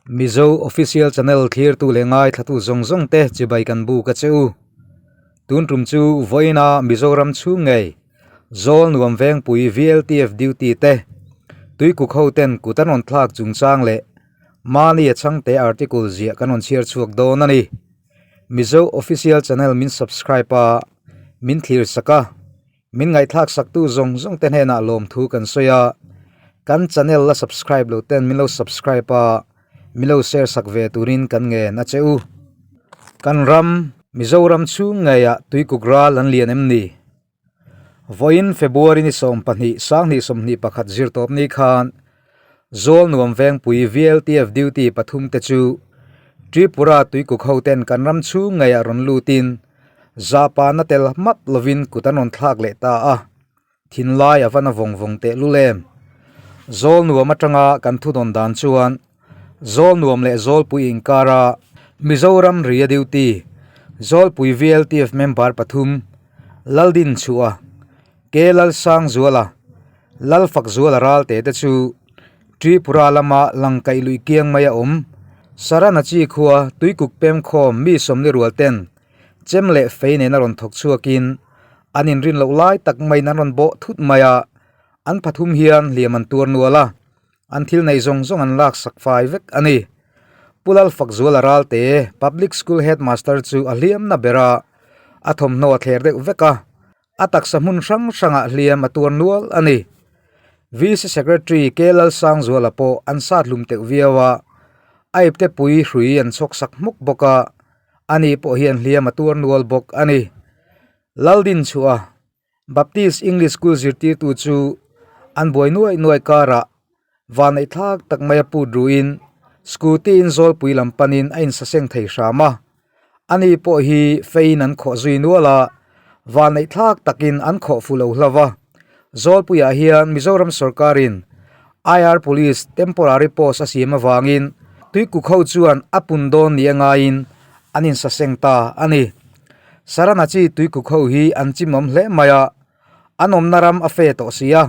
Mizo Official Channel thlirtu leh ngaithlatu zawng zawng te chibai kan buk a che u. Tun tum chu vawiina Mizoram chhung ngei Zawl nuam vengpui VLTF duty te Tuikuk ho ten kut an rawn thlak chungchang leh mahni a chhangte article ziah kan rawn chhiar chhuak dawn a ni. Mizo Official Channel min subscribe a, min thlir sak a, min ngaihthlak saktu zawng zawng te hnenah lawmthu kan sawi a, kan channel la subscribe lo ten min lo subscribe a, min lo share sak ve turin kan ngen a che u. Kan ram, Mizoram chhung ngeiah Tuikuk ral an lian em ni? Vawiin February ni 12, 2021 zirtawp ni khan Zawl nuam vengpui VLTF duty pathum te chu Tripura tuikuk ho ten kan ram chhung ngeiah rawn lutin Zahpahna tel map lovin kut an rawn thlak leh ta a, thinlai a va na vawng vawng teh lul em. Zawl nuam atanga kan thudawn dan chuan Zawl nuam leh Zawlpui inkara Mizoram ria duty Zawlpui VLTF member pathum Laldin Chhuah, Ke Lalsangzuala, Lalfakzuala ralte te chu Tripura lama langkaih lui kiang mai a awm. Saranachi khua Tuikuk pemkhawm mi sawmli rual ten chem leh fei nena rawn thawk chhuakin an inrin loh lai tak maiin an rawn bawh thut mai a, an pathum hian hliam an tuar nual a, an thil nei zawng zawng an lak sak fai vek a ni. Pu Lalfakzuala ralte Public School Headmaster chu a hliam na ber a, a thawmhnaw a thler deuh vek a. A taksa hmun hrang hrangah hliam a tuar nual a ni. VC Secretary K Lalsangzuala pawh an sat hlum teuh viau a, a ipte pui hrui an chhawk sak hmuk bawk a, ani pawh hian hliam a tuar nual bawk a ni. Laldinchhuah, Baptist English School zirtirtu chu an buai nuai nuai karah Vanneihthlak tak mai a put ruin scooty in zawlpui lam panin a insaseng thei hram a, ani pawh hi feiin an khawh zui nual a, vanneihthlak takin an khawh fu lo hlauh a. Zawlpuiah hian Mizoram sorkarin IR Police temporary post a siam avangin Tuikuk ho chuan a pun dawn ni a ngaiin an insaseng ta a ni. Saranachi Tuikuk ho hi an chimawm hle mai a, an awmna ram a fe tawh si a,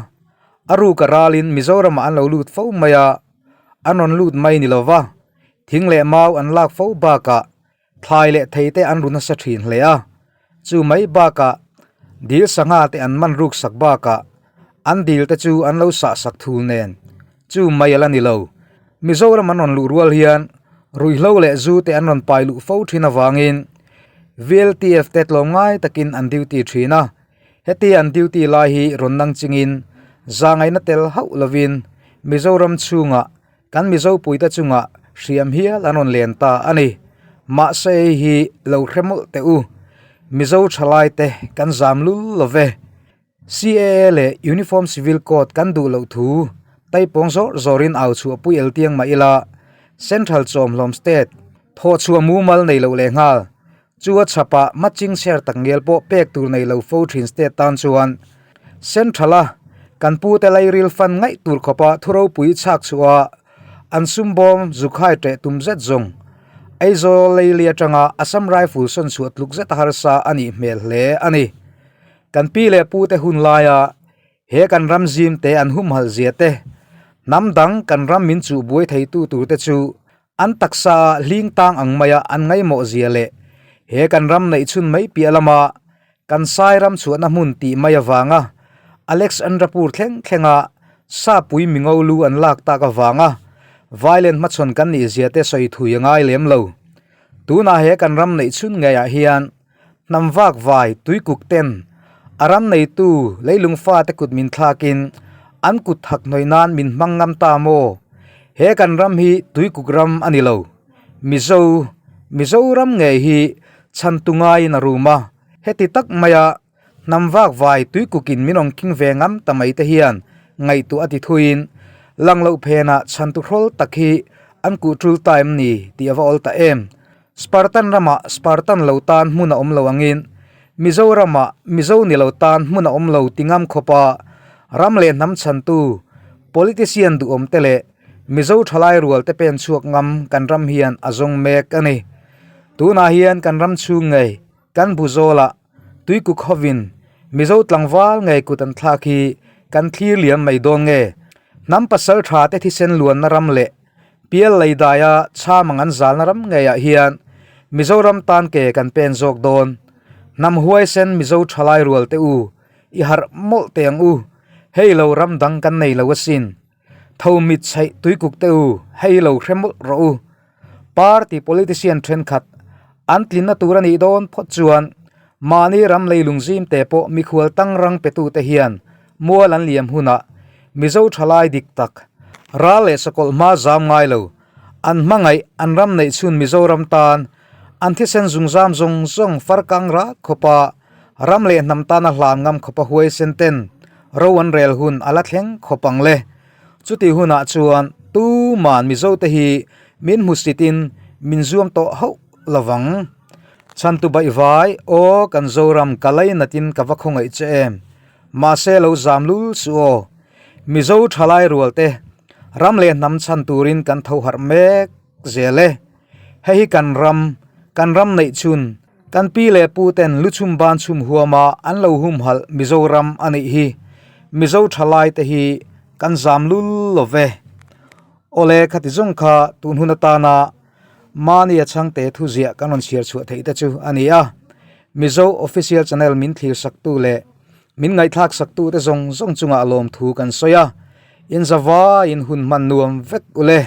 a ruk a ralin Mizoramah an lo lut fo mai a, an rawn lut mai ni lova, thing leh mau an lak fo bakah thlai leh thei te an ru nasa thin hle a, chu mai bakah dil sangha te an man ruk sak bakah an dil te chu an lo sah sak thul nen chu mai a la ni lo. Mizoram an rawn luh rual hian ruihhlo leh zu te an rawn pai luh fo thin avangin VLTF te tlawmngai takin an duty thin a, Heti an duty lai hi rawn nang chingin zahngaihna tel hauh lovin Mizoram chhungah kan Mizo puite chungah hriam hial an rawn len ta a ni. Mahse hei hi lo hre mawlh teh u, Mizo thalaite kan zam lul lo ve. CAA leh Uniform Civil Code kan duh loh thu taipawng zawr zawrin au chhuah pui el tiang mah ila Central chawmhlawm State thawhchhuah mumal nei loh lehnghal Chu a chhapah matching share tak ngial pawh pek tur nei lo fo thin state tan chuan Central a kan pute lairil fan ngaih tur khawpa thu ropui chhak chhuah a an sumbawm zukhai ṭeh tum zet zawng Aizawl leili atanga Assam Rifle sawn chhuah tluk zet a harsa a nih hmel hle a ni. Kan pi leh pute hun laia He kan ram zim te an humhalh zia te, hnam dang kan ram min chuh buai theitu tur te chu an taksa ah hling tang ang maia an ngaihmawh zia leh he kan ram neih chhun mai piah lama kan sai ram chhuahna hmun tih mai avanga Alexandrapur thleng thlenga Sapui mingo lu an lak tak avanga violent hmachhawn kan nih zia te sawi thui a ngai lem lo. Tunah he kan ram neih chhun ngeiah hian Hnam vak vai tuikuk ten a ram neitu leilung fate kut min thlakin an kut thak hnawih nan min hmang ngam ta maw? He kan ram hi tuikuk ram a ni lo. Mizo, Mizoram ngei hi chhantu ngaiin a rum a, heti tak maia hnam vak vai tuikukin min awm king ve ngam ta mai te hian ngaihtuah a ti thuiin lang loh phenah chhantu hrawl tak hi an kuh tul ta em ni tih a va awl ta em? Spartan ramah Spartan lo tan hmun a awm lo angin Mizoramah Mizo ni lo tan hmun a awm lo ti ngam khawpa ram leh hnam chhantu politician duhawm te leh Mizo thalai rual te pen chhuak ngam kan ram hian a zawng mek a ni. Tunah hian kan ram chhung ngei kan bu zawlah Tuikuk hovin Mizo tlangval ngei kut an thlak hi kan thlir liam mai dawn nge? Hnam pasal tha te thisen luanna ram leh. Pial lei daia chham ang an zalna ram ngeiah hian Mizoram tan ke kan pen zawk dawn. Hnam huaisen Mizo thalai rual te u, i harh mawlh teh ang u. Hei lo ram dang kan nei lo asin. Tho mit chheih tuikuk te u, hei lo hre mawlh rawh u. Party politician thenkhat an tlinna tur a nih dawn phawt chuan mahni ram leilung zim te pawh mikhual tangrang petute hian mual an liam hunah Mizo thalai dik tak, ral leh sakawlh hma zam ngai lo, an hmangaih an ram neih chhun Mizoram tan an thisen zungzam zawng zawng farkang rak khawpa ram leh hnam tana hlan ngam khawpa huaisen ten ro an rel hun a la thleng khawp ang le. Chuti hunah chuan tuman Mizote hi min hmusitin min zuam tawh hauh lovang. Chhantu baihvai, Aw kan Zoram ka lainatin ka va khawngaih che em? Mahse lo zam lul suh aw. Mizo thalai rualte ram leh hnam chhan turin kan tho harh mek zel e. Hei hi kan ram, kan ram neih chhun, kan pi leh pu ten lu chhum ban chhum huama an lo humhalh Mizoram a nih hi. Mizo thalai te hi kan zam lul lo ve. Awle khati zawng kha tun hun atana mahni a chhangte thu ziah kan rawn chhiar chhuah theih te chu a ni a. Mizo Official Channel min thlir saktu leh min ngaihthlak saktu te zawng zawng chungah lawmthu kan sawi a. Inzavaiin hun hman nuam vek ule.